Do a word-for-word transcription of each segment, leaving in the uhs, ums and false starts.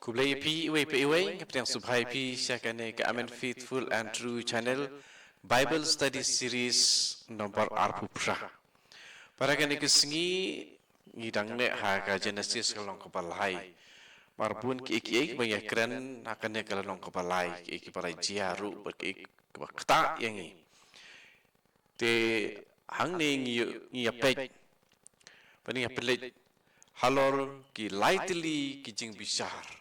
Khublei ïa phi iwei pa iwei, nga pdiang sngewbha ïa phi sha kane ka Amen Faithful and True Channel Bible Study Series number arphew phra. Para kane ka sngi ngi dang neh ha ka Genesis ka lynnong kaba lai. Namar bun kiei kiei ba ngi ïakren ha kane ka lynnong kaba lai, kiei kiba la jia ruh bad kiei kiba ktah ïa ngi. Te hangne ngi, ngi ïa peit, ba ngi ïa peit halor ki lai tylli ki jingbishar.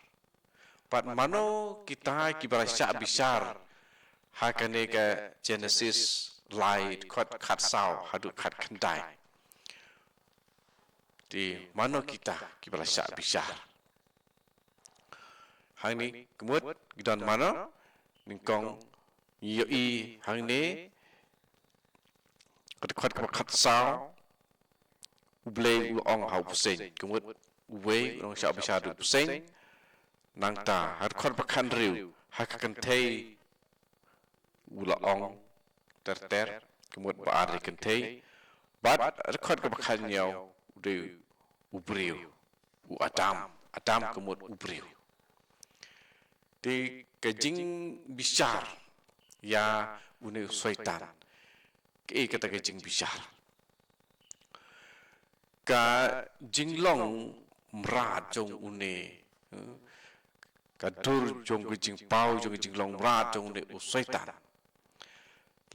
Bad mano kita kiba la shah bishar ha kane ka Genesis lai, dkhot khatsaw haduh khatkhyndai. Te mano kita kiba la shah bishar? Hangne ka mut ki don mano? Nyngkong ngi ïohi hangne ka dkhot kaba khatsaw, U Blei u la ong ha u bseiñ. Ka mut uwei u nongshah bishar u bseiñ. Nangta ha dkhot ba khathynriew, ha ka kynthei u la ong ter ter, ka mut ba ar ïa ka kynthei. Bad ha dkhot kaba khathynñiew u dei u briew, u Adam. Adam ka mut u briew. Te ka jingbishar ïa une u Soitan. Kaei kata ka jingbishar? Ka jinglong mrad jong une, eh, ka dur jong ka jingpaw jong ka jinglong mrad jong une u Soitan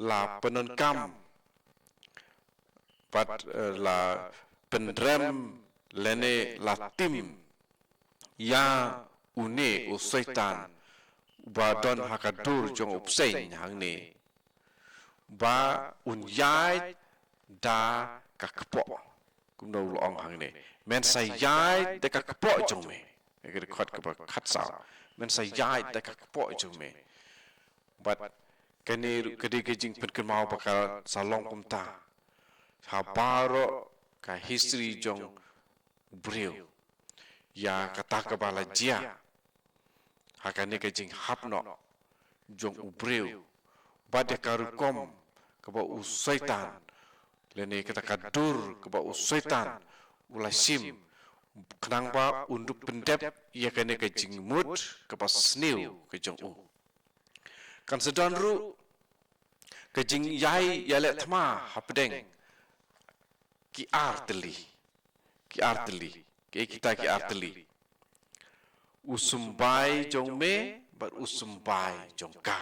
la pyndonkam bad, eh, la pynrem lane la tim ïa une u Soitan ba don ha ka dur jong u bseiñ hangne, ba un ïaid da ka kpoh. Kumno u la ong hangne? Men sa ïaid da ka kpoh jong me. Ka dkhot kaba khatsaw. Men sa ïaid da ka kpoh jong me. Bad kane ruh ka dei ka jingpynkynmaw ba ka sa long kumta ha baroh ka history jong u briew. Ïa kata kaba la jia ha kane ka jinghap noh jong u briew, bad ïa ka rukom kaba u Soitan, lane kata ka dur kaba u Soitan u la shim, khnang ba un dup pyndep ïa kane ka jingmut kaba sniew ka jong u. Kan sa don ruh ka jingïai ïaleh thma hapdeng ki ar tylli. Ki ar tylli. Kiei kita ki ar tylli? U symbai jong me bad u symbai jong ka.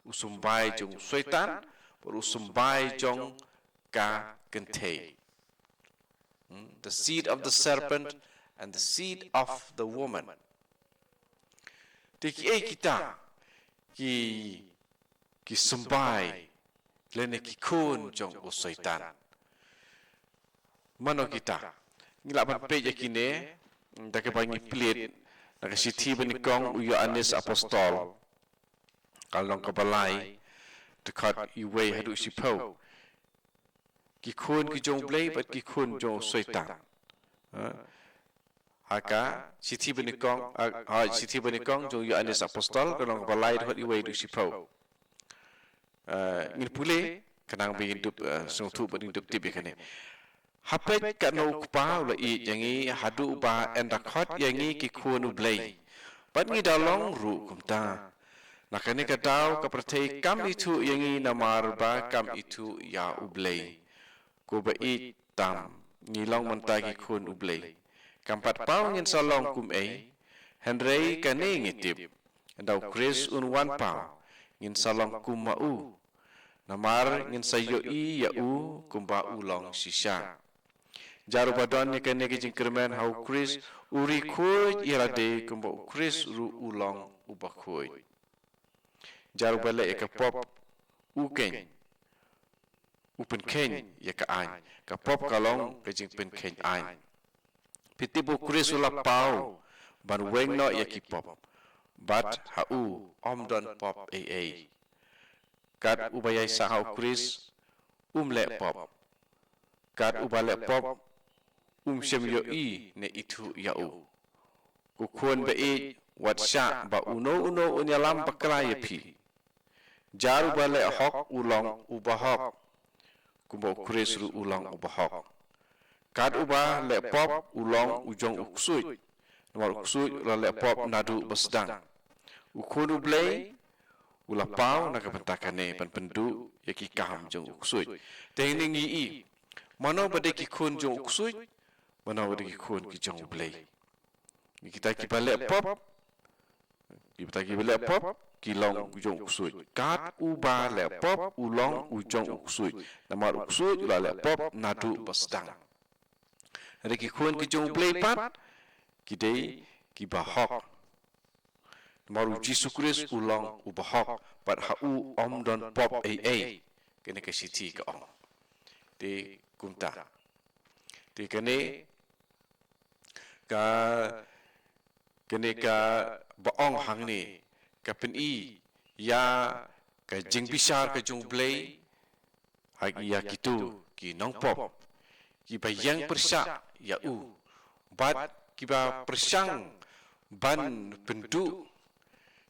U symbai jong u Soitan bad u symbai jong ka kynthei. Hmm? The seed of the serpent and the seed of the woman. Te kiei kita ki, ki symbai lane ki khun jong u Soitan? Mano kita? Ngi lah ban peit ïa kine da kaba ngi plie na ka shithi banyngkong u Ïoannis Apostol, ka lynnong kaba lai, dkhot uwei haduh shiphew. Ki khun ki jong u Blei bad ki khun jong u Soitan. Ha? Ha ka shithi banyngkong, ha, ha shithi banyngkong jong u Ïoannis Apostol, ka lynnong kaba lai, dkhot uwei haduh shiphew. Eh, ngin pule khnang ba ngin dup, eh, sngewthuh bad ngin dup tip ïa kane. Ha peit katno u Kpa u la ïeit ïa ngi haduh ba yn da khot ïa ngi ki khun u Blei. Bad ngi da long ruh kumta. Na kane ka daw ka pyrthei kam ithuh ïa ngi namar ba kam ithuh ïa u Blei. Ko ba ïeit tam, ngi long mynta ki khun u Blei. Kam pat paw ngin sa long kum ei, hynrei kane ngi tip, ynda u Khrist un wan paw, ngin sa long kum ma u. Namar ngin sa ïohi ïa u kumba u long shisha. Jar uba don ïa kane ka jingkyrmen ha u Khrist, u ri khuid ïa lade kumba u Khrist ruh u long uba khuid. Jar uba leh ïa ka pop, u kheiñ, u pynkheiñ ïa ka aiñ. Ka pop ka long ka jingpynkheiñ aiñ. Phi tip, u Khrist u la paw ban weng noh ïa ki pop. Bad ha u ym don pop ei ei. Kat uba ïaisah ha u Khrist um leh pop. Kat uba leh pop um shym ïohi ne ithuh ïa u. Ko khun ba ïeit, wat shah ba uno uno un ïalam bakla ïa phi. Jar uba leh hok u long uba hok, kumba u Khrist ruh u long uba hok. Kat uba leh pop u long u jong u ksuid, Namar u ksuid u la leh pop naduh ba sdang. U khun u Blei u la paw na ka bynta kane ban pynduh ïa ki kam jong u ksuid. Te hangne ngi i, mano ba dei ki khun jong u ksuid, mano ba dei ki khun ki jong u Blei. Kita kiba leh pop, kita kiba leh pop ki long jong u ksuid. Kat uba leh pop u long u jong u ksuid. Namar u ksuid u la leh pop naduh ba sdang. Hynrei ki khun ki jong u Blei pat ki dei kiba hok. Namar u Jisu Khrist u long uba hok, bad ha u ym don pop ei ei. Kane ka shithi ka ong. Te kumta. Te kane ka, kane kaba ong hangne ka pyni ïa ka jingbishar ka jong u Blei ha ïa kito ki nongpop kiba ïeng pyrshah ïa u, bad kiba pyrshang ban pynduh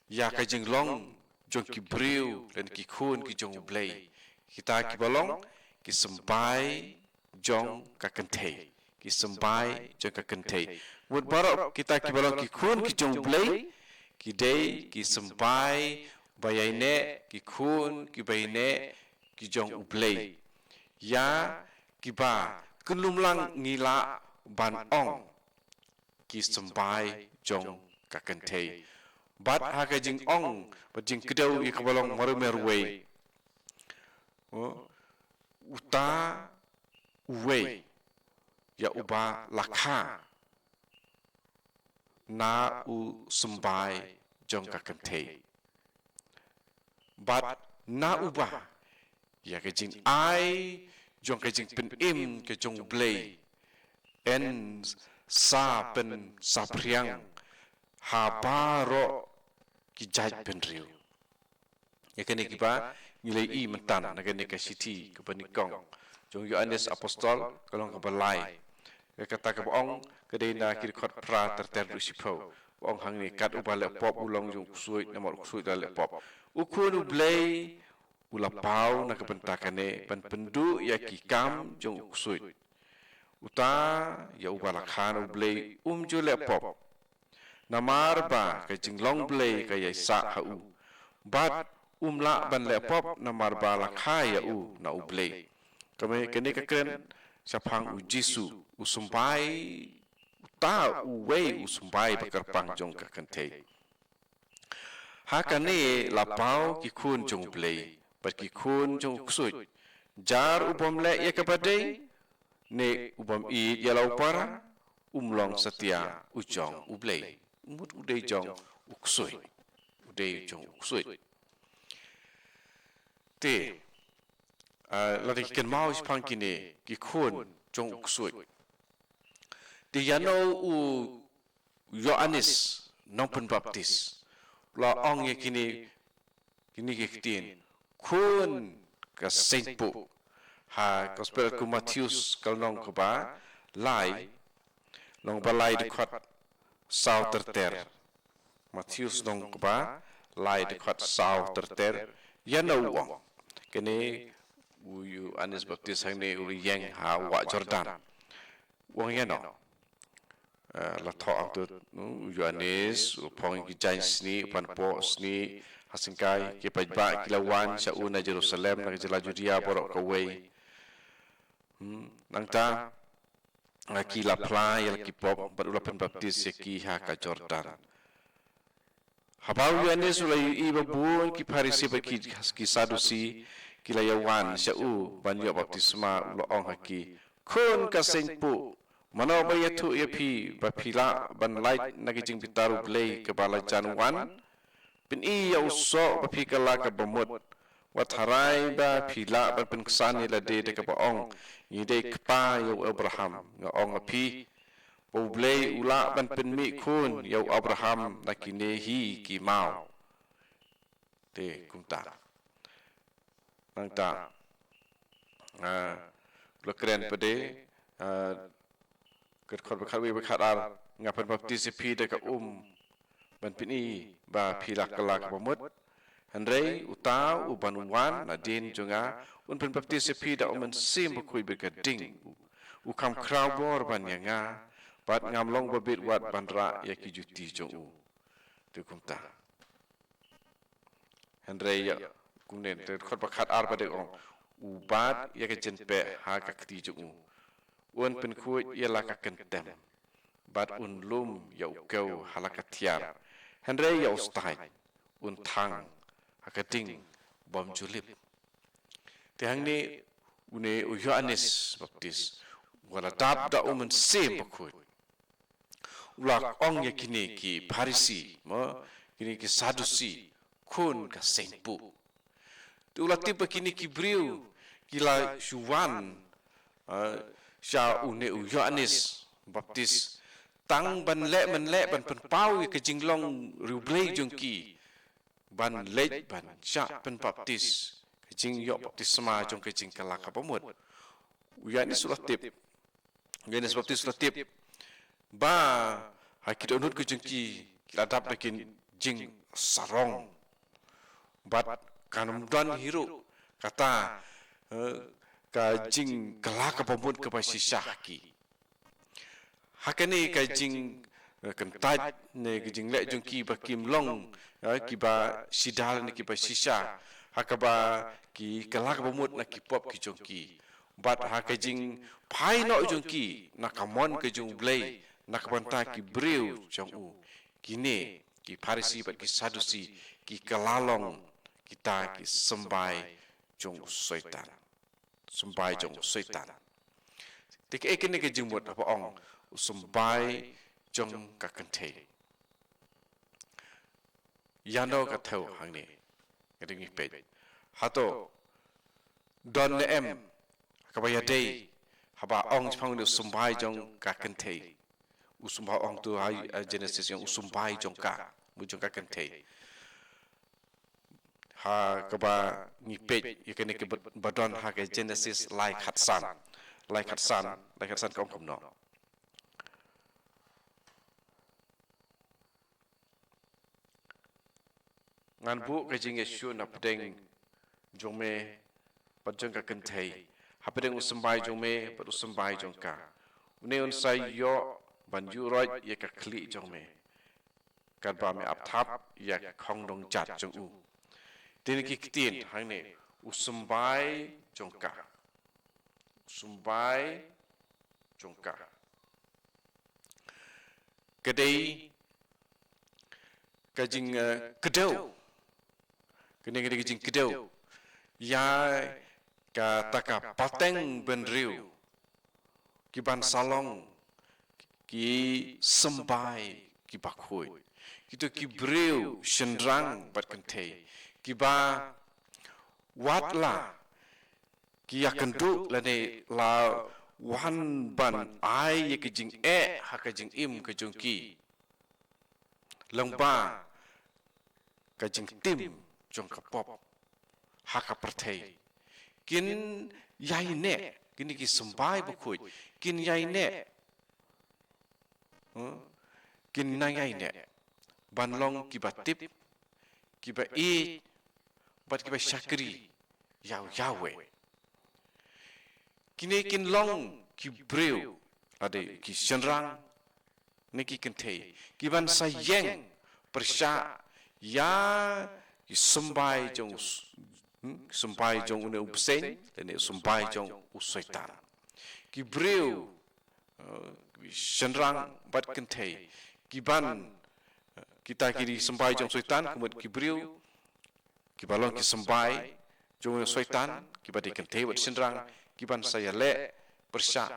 ïa ka jinglong jong ki briew lane ki khun ki jong u Blei. Kita kiba long ki symbai jong ka kynthei. Ki symbai jong ka kynthei. Mut baroh kita kiba long ki khun ki jong u Blei, ki dei ki symbai ba ïaineh, ki khun kiba ïaineh ki jong u Blei. Ïa kiba kynlum lang ngi lah ban ong ki symbai jong ka kynthei. Bad ha ka jingong bad jingkdew ïa kaba long marwei marwei, uta uwei ïa uba la kha na u symbai jong ka kynthei, bad na uba ïa ka jingai jong ka jingpynim ka jong u Blei yn sa pynsaphriang ha baroh ki jaitbynriew. Ïa kane kiba ngi la i mynta na kane ka shithi kaba nyngkong jong u Ïoannis Apostol, ka long kaba lai. Ka kata kaba ong ka dei na ki dkhot phra ter ter haduh shiphew. Ba ong hangne, kat uba leh pop u long jong u ksuid, namar u ksuid u la leh pop. U khun u Blei u la paw na ka bynta kane ban pynduh ïa ki kam jong u ksuid. Uta ïa uba la kha na u Blei um ju leh pop, namar ba ka jinglong Blei ka ïaisah ha u. Bad um lah ban leh pop namar ba la kha ïa u na u Blei. Kane, kane ka kren shaphang u Jisu, u symbai, uta uwei u symbai ba kyrpang jong ka kynthei. Ha kane la paw ki khun jong u Blei bad ki khun jong u ksuid. Jar u bym leh ïa kaba dei ne u bym ïeit ïa la u para, um long satia u jong u Blei. Mut u dei jong u ksuid. U dei jong u ksuid. Te, ah, lada ngi kynmaw shaphang kine ki khun jong u ksuid, te ïano u Ïoannis Nongpynbaptis u la ong ïa kine, kine ki ktien, khun ka seng puh? Ha Gospel ka Mathaios ka lynnong kaba lai, lynnong ba lai dkhot saw ter ter. Mathaios lynnong kaba lai dkhot saw ter ter, ïano u ong? Kane u Ïoannis Baptis hangne u la ïeng ha wah Jordan. U ong ïano? Eh, la thoh hangto, u Ïoannis u phong ïa ki jaiñsniew, u pan poh sniew ha syngkai, ki paidbah ki la wan sha u na Jerusalem, na ka jylla Judia baroh kawei. Hmm, nangta, ah, ki la phla ïa la ki pop bad u la pynbaptis ïa ki ha ka Jordan. Haba u Ïoannis u la ïohi ba bun ki Pharisi bad ki, ki Sadusi ki la ïa wan sha u ban ïoh baptisma, u la ong ha ki, khun ka seng puh, mano ba ïathuh ïa phi ba phi lah ban lait na ka jingbitar U Blei kaba la jan wan? Pyni ïa u soh ba phi kylla kaba mut. Wat tharai ba phi lah ban pynksan ïa lade da kaba ong, ngi dei kpa ïa u Abraham. Nga ong ïa phi ba U Blei u lah ban pynmih khun ïa u Abraham na kine hi ki maw. Te kumta. Nangta, ah, u la kren pat de, ah, ka dkhot ba khatwei ba khatar, nga pynbaptis ïa phi da ka um ban pyni ba phi la kylla kaba mut. Hynrei uta uban wan nadien jong nga, un pynbaptis ïa phi da U Mynsiem Bakhuid bad ka ding. U kham khraw bor ban ïa nga, bad ngam long ba bit wat ban rah ïa ki juti jong u. Te kumta. Hynrei ïa, kumne, te khot ba khat ar ba dei ong, u bat ïa ka jingpeh ha ka kti jong u. Un pynkhuid ïa la ka kyntem, bad un lum ïa u kew ha la ka thiar. Hynrei ïa u stait un thang ha ka ding bym ju lip. Te hangne une u Ïoannis Baptis, u la dap da u Mynsiem Bakhuid. U la ong ïa kine ki Pharisi, mo, kine ki Sadusi, khun ka seng buh. Te u la tip ba kine ki briew ki la shu wan, ah, sha une u Ïoannis Baptis tang ban leh mynleh ban pynpaw ïa ka jinglong riewblei jong ki, ban leit ban shah pynbaptis, ka jingïoh baptisma jong ka jingkylla kaba mut. U Ïoannis u la tip, Ïoannis Baptis u la tip ba ha ki dohnud ka jong ki, ki la dap da ki jingsarong, bad kan ym don hi ruh kata, eh, ka jingkylla kaba mut kaba shisha ha ki. Ha kane ka jing, eh, kyntait ne ka jingleh jong ki ba kim long, eh, kiba shida ne kiba shisha, ha kaba ki kylla kaba mut na ki pop ki jong ki, bad ha ka jingphai noh jong ki na ka mon ka jong U Blei na ka bynta ki briew jong u, kine ki Pharisi bad ki Sadusi ki kylla long kita ki symbai jong u Soitan. Symbai jong u Soitan. Te kaei kane ka jingmut haba ong u symbai jong ka kynthei? Ïano ka thew hangne? Nga dang ïa peit. Hato don ne em kaba ïadei haba ong shaphang une u symbai jong ka kynthei? U symbai ong tu ha, ha Genesis ong u symbai jong ka, mut jong ka kynthei. Ha kaba ngi peit ïa kane kaba, ba don ha ka Genesis lai khatsan. Lai khatsan, lai khatsan ka ong kumno? Ngan buh ka jingïashun hapdeng jong me bad jong ka kynthei, hapdeng u symbai jong me bad u symbai jong ka. Une un sa ïoh ban ïuhroit ïa ka khlieh jong me, katba me ap thap ïa ka khongdong jat jong u. Te kine ki ktien hangne, u symbai jong ka. U symbai jong ka. Ka dei ka jing, eh, kdew. Kane ka dei ka jingkdew ïa kata ka pateng bynriew, ki ban sa long ki symbai kiba khuid. Kito ki briew shynrang bad kynthei kiba wat la ki ïakynduh lane la wan ban ai ïa ka jingeh ha ka jingim ka jong ki lyngba ka jingtim jong ka pop ha ka pyrthei. Kin ïaineh, kine ki symbai bakhuid, kin ïaineh. Hmm? Kin nang ïaineh ban long kiba tip, kiba ïeit bad kiba shakri ïa u Yahweh. Kine kin long ki briew, lane ki shynrang ne ki kynthei, ki ban sa ïeng pyrshah ïa ki symbai jong u s-, hmm, symbai jong une u bseiñ lane u symbai jong u Soitan. Ki briew, eh, shynrang bad kynthei, ki ban, eh, kita ki dei symbai jong Soitan, ka mut ki briew kiba long ki symbai jong u Soitan, kiba dei kynthei bad shynrang, ki ban sa ïaleh pyrshah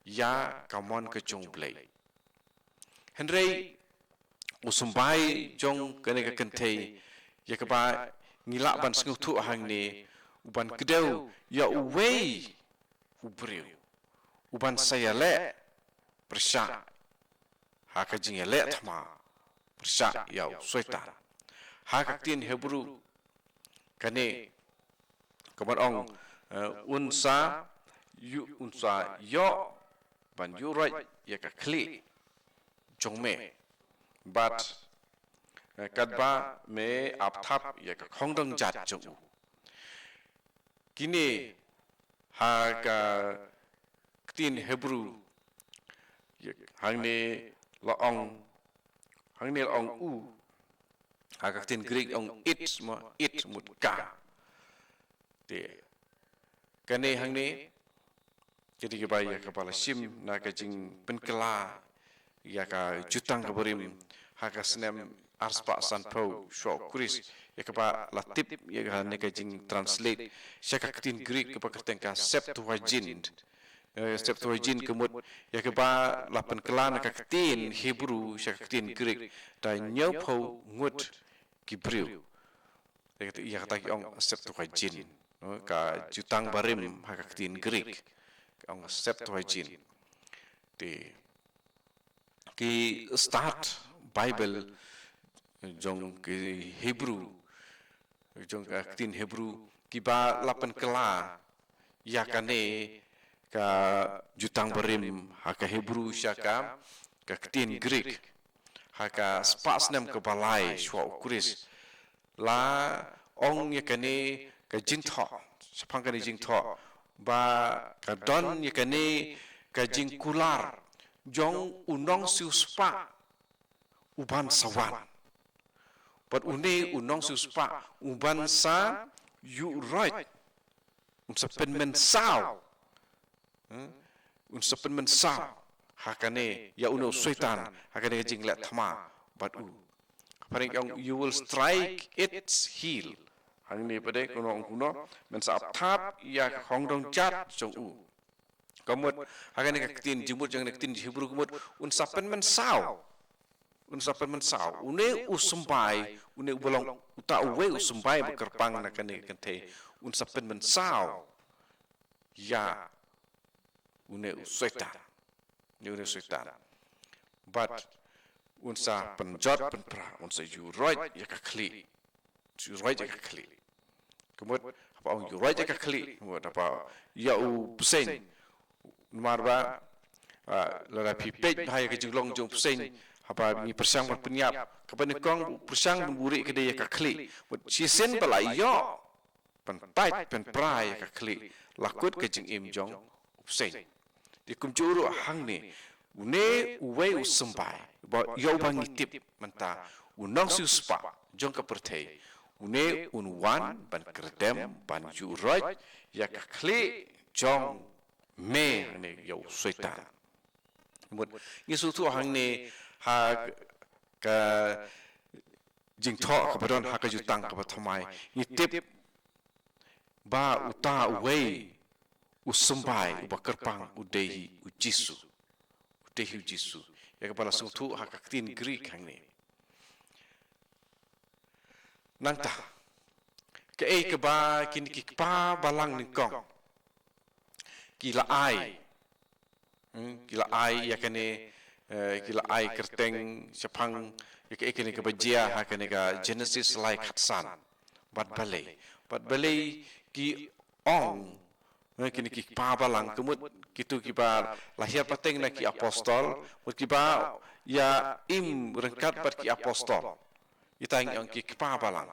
ïa ka mon ka jong U Blei. Hynrei u symbai jong kane ka kynthei ïa kaba ngi lah ban sngewthuh hangne, u ban kdew ïa uwei u briew, u ban sa ïaleh pyrshah ha ka jingïaleh thma pyrshah ïa u Soitan. Ha ka ktien Hebru kane ka ban ong, eh, un sa ïoh, un sa ïoh ban ïuhroit ïa ka khlieh jong me bad, eh, katba me ap thap ïa ka khongdong jat jong u. Kine ha ka ktien Hebru Hangne la ong, hangne la ong u, ha ka ktien Greek ong it, ma it mut ka. Te kane hangne, kane ka ba ïa kaba la shim na ka jingpynkylla ïa ka Jutang ka barim ha ka snem arspah sanphew shuwa u Khrist, ïa kaba la tip ïa kane ka jingtranslate sha ka ktien Greek kaba kyrteng ka Septuagint. Eh, Septuagint ka mut ïa kaba la pynkylla na ka ktien Hebru sha ka ktien Greek da hynñiewphew ngut ki briew. Ïa kata, ïa kata ki ong Septuagint, no? Ka Jutang barim ha ka ktien Greek ka ong Septuagint. Te ki Start Bible jong ki Hebru, jong ka ktien Hebru, kiba la pynkylla ïa kane ka Jutang barim ha ka Hebru sha ka, ka ktien Greek ha ka spah snem kaba lai shuwa u Khrist. La ong ïa kane ka jingthoh, shaphang kane jingthoh, ba ka don ïa kane ka jingkular jong u nongsiewspah uban sa wan. Bad une u nongsiewspah uban sa ïuhroit, un sa pynmynsaw. Hmm? Un sa pynmynsaw ha kane ïa une u Soitan ha kane ka jingleh thma bad u. Phareng ong, "You will strike its heel." Hangne pat de kumno ong kumno, men sa ap thap ïa ka hongdong jat jong u. Ka mut ha kane ka ktien jingmut jong kane ka ktien Hebru ka mut un sa pynmynsaw. Un sa pynmynsaw. Une u symbai, une uba long uta uwei u symbai ba kyrpang na kane ka kynthei, un sa pynmynsaw ïa une u Soitan. Ïa une u Soitan. Bad un sa pynjot pynpra, un sa ïuhroit ïa ka khlieh. Ïuhroit ïa ka khlieh. Ka mut, haba ong ïuhroit ïa ka khlieh, ka mut haba ïa u bseiñ. Namar ba, ah, lada phi peit ha ïa ka jinglong jong u bseiñ, haba ngi pyrshang ban pynïap, kaba nyngkong u pyrshang ban buhrieh ka dei ïa ka khlieh. Mut shisien ba la ïoh pyntait pynpra ïa ka khlieh, la kut ka jingim jong u bseiñ. Te kumjuh ruh hangne, une uwei u symbai ba ïa uba ngi tip mynta, u nongsiewspah jong ka pyrthei, une un wan ban kyrdem, ban ïuhroit ïa ka khlieh jong me, hangne ïa u Soitan. Mut ngi sngewthuh hangne ha ka jingthoh kaba don ha ka Jutang kaba thymmai, ngi tip ba uta uwei u symbai uba kyrpang u dei hi u Jisu. U dei hi u Jisu. Ïa kaba la sngewthuh ha ka ktien Greek hangne. Nangta, kaei kaba kine ki kpa balang nyngkong ki la ai. Hmm, ki la ai ïa kane, eh, ki la ai kyrteng shaphang ïa kaei kane kaba jia ha kane ka Genesis lai khatsan. Bad balei, bad balei ki ong, eh, kine ki kpa balang, ka mut kito kiba la hiar pateng na ki apostol, mut kiba ïa im ryngkat bad ki apostol. Ita ngi ong ki kpa balang.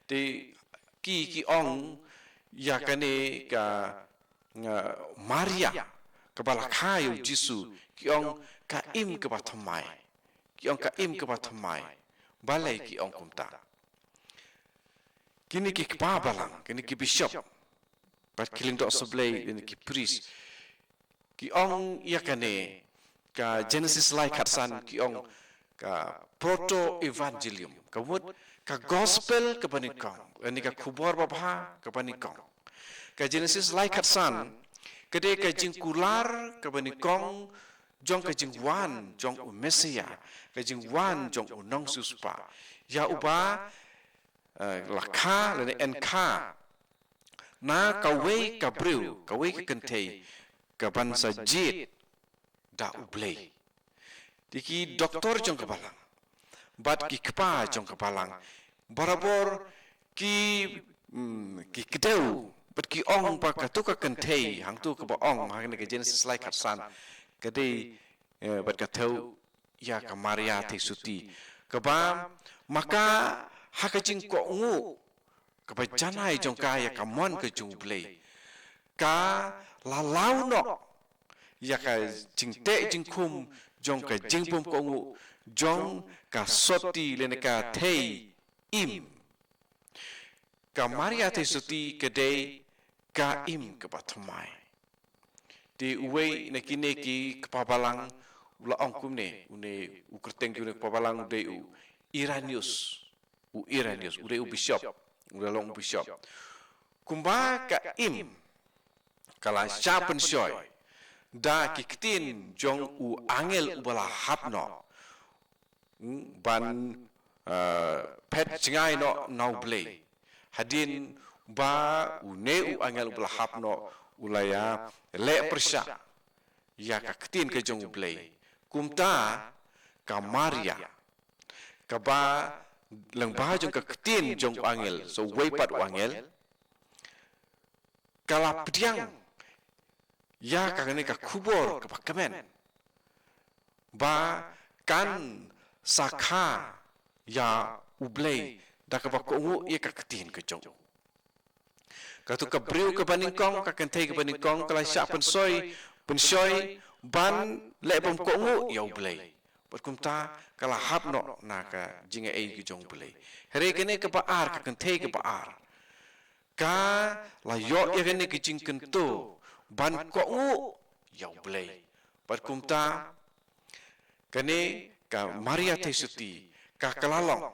Te ki, ki ong ïa kane ka, nga, Maria kaba la kha ïa u Jisu, ki ong ka im kaba thymmai. Ki ong ka im kaba thymmai. Balei ki ong kumta? Kine ki kpa balang, kine ki bishop, bad ki lyngdoh sha U Blei, kine ki priest, ki ong ïa kane ka Genesis lai khatsan, ki ong ka proto evangelium, ka mut ka gospel kaba nyngkong, lane ka khubor babha kaba nyngkong. Ka Genesis lai khatsan ka dei ka jingkular kaba nyngkong jong ka jingwan jong u Messiah, ka jingwan jong u nongsiewspah, ïa uba, eh, la kha lane yn kha na kawei ka briew, kawei ka kynthei kaban sa jied da U Blei. Te ki doktor jong ka balang bad ki kpa jong ka balang barabor ki, mm, ki kdew bad ki ong ba kato ka kynthei hangto kaba ong ha kane ka Genesis lai khatsan ka dei, eh, bad ka thew ïa ka Maria theisotti, kaba ma ka ha ka jingkohnguh kaba janai jong ka ïa ka mon ka jong U Blei, ka la law noh ïa ka jingteh jingkhum jong ka jingbymkohnguh jong ka sotti lane ka thei im. Ka Maria thei sotti ka dei ka im kaba thymmai. Te uwei na kine ki kpa balang u la ong kumne, une u kyrteng jong une u kpa balang u dei u Irenaeus, u Irenaeus, u dei u bishop, u la long u bishop. Kumba ka im ka la shah pynshoi da ki ktien jong u angel uba la hap noh, hmm, ban, eh, phet jngai noh na U Blei. Hadien ba une u angel uba la hap noh u la ïaleh pyrshah ïa ka ktien ka jong U Blei. Kumta ka Maria kaba lyngba jong ka ktien jong u angel, sa uwei pat u angel, ka la pdiang ïa kane ka khubor kaba kmen ba kan sa kha ïa U Blei da kaba kohnguh ïa ka ktien ka jong u. Kato ka briew kaba nyngkong, ka kynthei kaba nyngkong ka la shah pynshoi, pynshoi ban leh bymkohnguh ïa U Blei. Bad kumta ka la hap noh na ka jingaiei ka jong U Blei. Hynrei kane kaba ar, ka kynthei kaba ar, ka la ïoh ïa kane ka jingkyntu ban kohnguh ïa U Blei. Bad kumta kane ka Maria thei sotti ka, ka la long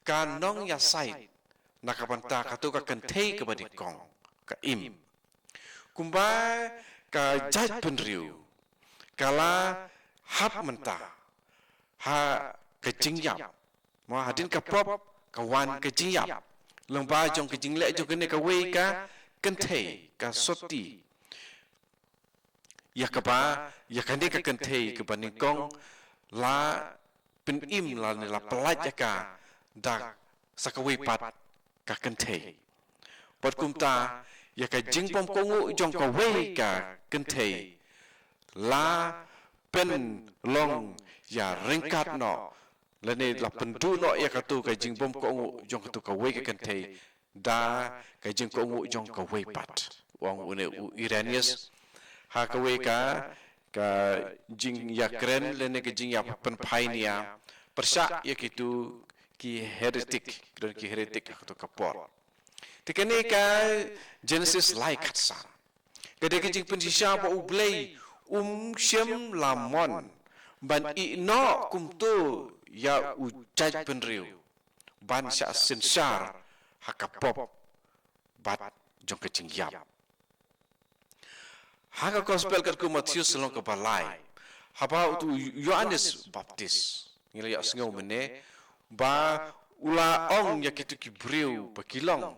ka nongïasaid na ka bynta kato ka kynthei kaba nyngkong, ka im. Kumba ka jaitbynriew ka la hap mynta ha ka jingïap. Mo, hadien ka pop ka wan ka jingïap lyngba jong ka jingleh jong kane kawei ka kynthei, ka sotti. Ïa kaba, ïa kane ka kynthei kaba nyngkong la pynim lane la pyllait ïa ka da sa kawei pat ka kynthei. Bad kumta ïa ka jingbymkohnguh jong kawei ka kynthei la pynlong ïaryngkat noh lane la pynduh noh ïa kato ka jingbymkohnguh jong kato kawei ka kynthei da ka jingkohnguh jong kawei pat, u ong une u Irenaeus. Ha kawei ka, ka jingïakren lane ka jingïapynphai nia pyrshah ïa kito ki heretik, ki don ki heretik ha kato ka por. Te kane ka Genesis lai khatsan ka dei ka jingpynshisha ba U Blei um shym la mon ban ïehnoh kumto ïa u jaitbynriew ban shah synshar ha ka pop bad jong ka jingïap. Ha ka gospel katkum u Mathaios lynnong kaba lai, haba uto u Ïoannis Baptis, ngi la ïohsngew mynne ba u la ong ïa kito ki briew ba ki long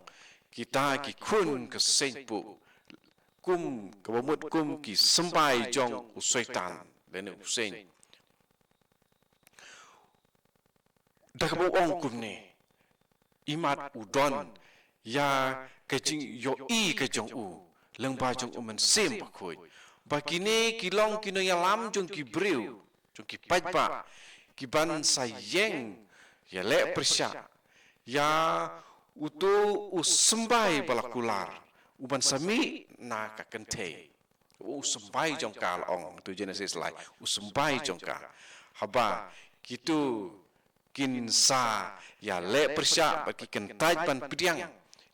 kita ki khun ka seng puh, kum, kaba mut kum ki symbai jong u Soitan lane u seng. Da kaba u ong kumne, imat u don ïa ka jingïohi ka jong u lyngba jong U Mynsiem Bakhuid ba kine ki long ki nongïalam jong ki briew, jong ki paidbah, ki ban sa ïeng ïaleh pyrshah ïa uto u symbai ba la kular, u ban sa mih na ka kynthei. U symbai jong ka, la ong uto u Genesis lai, u symbai jong ka. Haba kito kin sa ïaleh pyrshah bad ki kyntait ban pdiang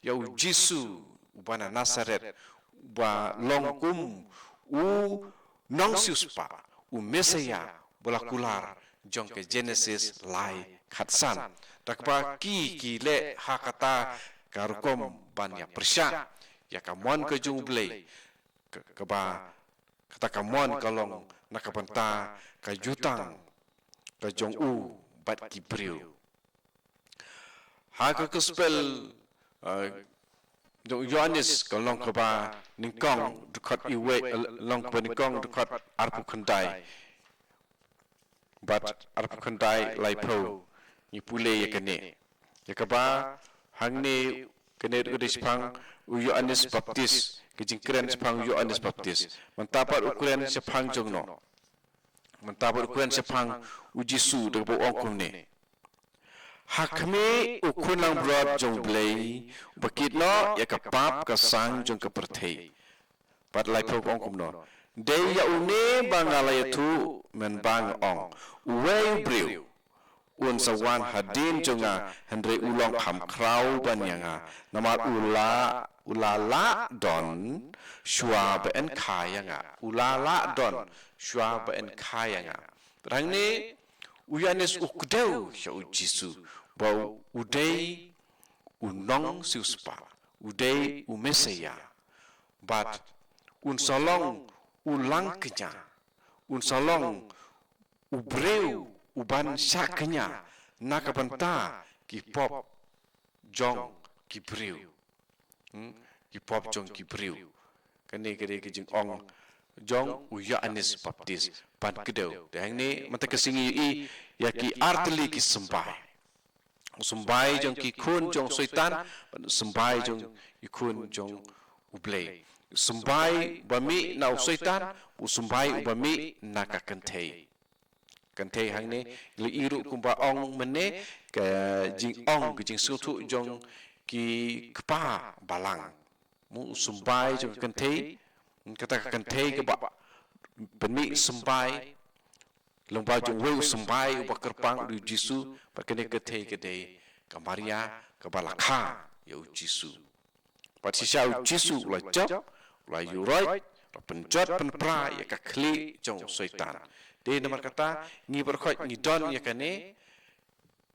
ïa u Jisu uba na Nasaret, uba long kum u nongsiewspah, u Messaïah ba la kular jong ka Genesis lai khatsan. Da kaba ki, ki leh ha kata ka rukom ban ïapyrshah ïa ka mon ka jong U Blei, ka, kaba kata ka mon ka long na ka bynta ka jutang ka jong u bad ki briew. Ha ka gospel, eh, jong u Ïoannis ka lynnong kaba nyngkong dkhot iwei, eh, lynnong kaba nyngkong dkhot arphew khyndai bad arphew khyndai laiphew, ngi pule ïa kane. Ïa kaba hangne kane ruh ka dei shaphang u Ïoannis Baptis, ka jingkren shaphang u Ïoannis Baptis. Mynta pat u kren shaphang jong no? Mynta pat u kren shaphang u Jisu, da kaba u ong kumne: Ha khmih u khun langbrot jong U Blei, uba kit noh ïa ka pap ka sang jong ka pyrthei. Bad laiphew u ong kumno: Dei ïa une ba nga la ïathuh mynba nga ong, uwei u briew un sa wan hadien jong nga, hynrei u long kham khraw ban ïa nga, namar u la, u la lah don shuwa ba yn kha ïa nga. U la lah don shuwa ba yn kha ïa nga. Te hangne u Ïoannis u kdew ïa u Jisu ba u dei u nongsiewspah, u dei u Messaïah. Bad un sa long u langkñia, un sa long u briew u ban shah kñia na ka bynta ki pop jong ki briew. Hmm? Ki pop jong ki briew. Kane ka dei ka jingong jong u Ïoannis Baptis ban kdew. Te hangne mynta ka sngi ïa, ïa ki artylli ki symbai. U symbai jong ki khun jong u Soitan, bad u symbai jong ki khun jong u Blei. U symbai ba mih na u Soitan, u symbai uba mih na ka kynthei. Kynthei hangne, la ïohi ruh kumba ong mynne, ka jingong, ka jingsngewthuh jong ki kpa balang. Mo, u symbai jong ka kynthei, kata ka kynthei kaba pynmih symbai, lyngba jong uwei u symbai uba kyrpang u Jisu, bad kane ka kynthei ka dei ka Maria kaba la kha ïa u Jisu. Bad shisha u Jisu u la jop, u la ïuhroit, u la pynjot pynpra ïa ka khlieh jong u Soitan. Te namar kata, ngi baroh khoit ngi don ïa kane,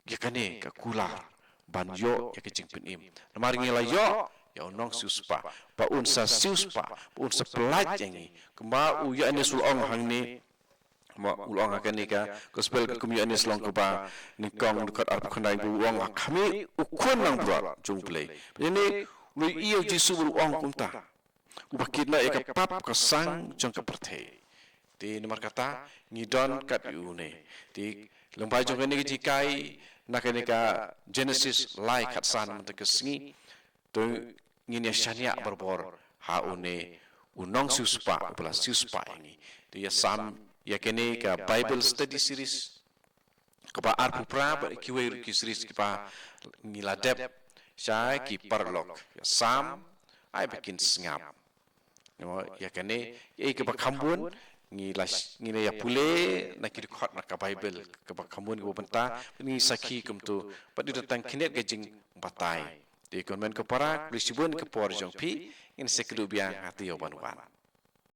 ïa kane ka kular ban ïoh ïa ka jingpynim. Namar ngi la ïoh ïa u nongsiewspah, ba un sa siewspah, ba un sa pyllait ïa ngi. Kumba u Ïoannis u la ong hangne, mo, u la ong ha kane ka gospel kum u Ïoannis lynnong kaba nyngkong, dkhot arphew khyndai, ba u ong ha khmih u Khun langbrot jong u Blei. Bad ïa une u la ïohi ïa u Jisu ba u ong kumta, uba kit noh ïa ka pap ka sang jong ka pyrthei. Te namar kata ngi don kat ïa une. Te lyngba jong kane ka jinghikai na kane ka Genesis lai khatsan mynta ka sngi, to ngin ïa shaniah barabor ha une u nongsiewspah uba la siewspah ïa ngi. Te ïa sam ïa kane ka Bible Study Series kaba arphew phra bad kiwei ruh ki series kiba ngi la dep sha ki paralok. Ïa sam, ai ba kin sngap. Mo, ïa kane, ïa kaba kham bun ngi la sh-, ngi la ïa pule na ki dkhot na ka Bible kaba kham bun kaba bynta, ngi sakhi kumto, bad dei tang khyndiat ka jingbatai. Te kynmaw ko para, khublei shibun ka por jong phi, ngin sa ïakynduh biang ha taïew ban wan.